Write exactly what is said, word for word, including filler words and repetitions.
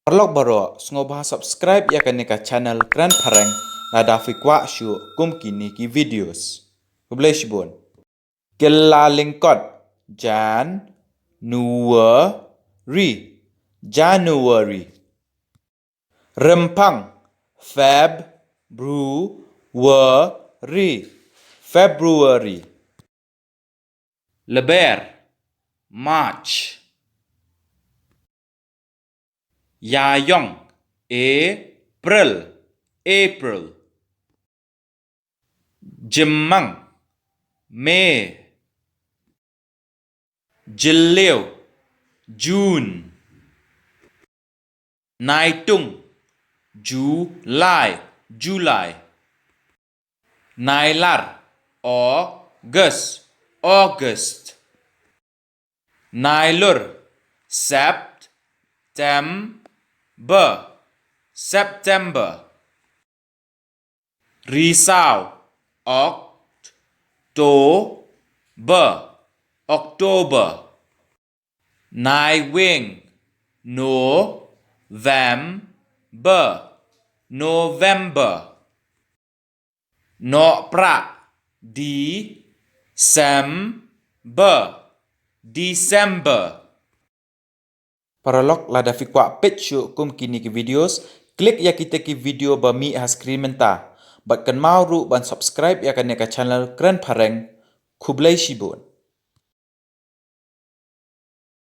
Paralok baroh, sngewbha subscribe ïa kane ka channel Kren Phareng lada phi kwah shuh kum kine ki videos. Khublei shibun. Kylla lyngkot, Jan, Nuwer, Ri, January. Rymphang, Feb, Bru, Wer, Ri, February. Lber, March. Ïaïong, April, April. Jymmang, May. Jylliew, June. Naitung, July, July. Nailar, August, August. Nailur, September, September. Risaw, October, October. Naiwieng, November, November. Nohprah, December, December. Paralok, lada phi kwah peit shuh kum kine ki videos, click ïa kita ki video ba mih ha screen mynta. Bad kynmaw ruh ban subscribe ïa kane ka channel Kren Phareng. Khublei shibun.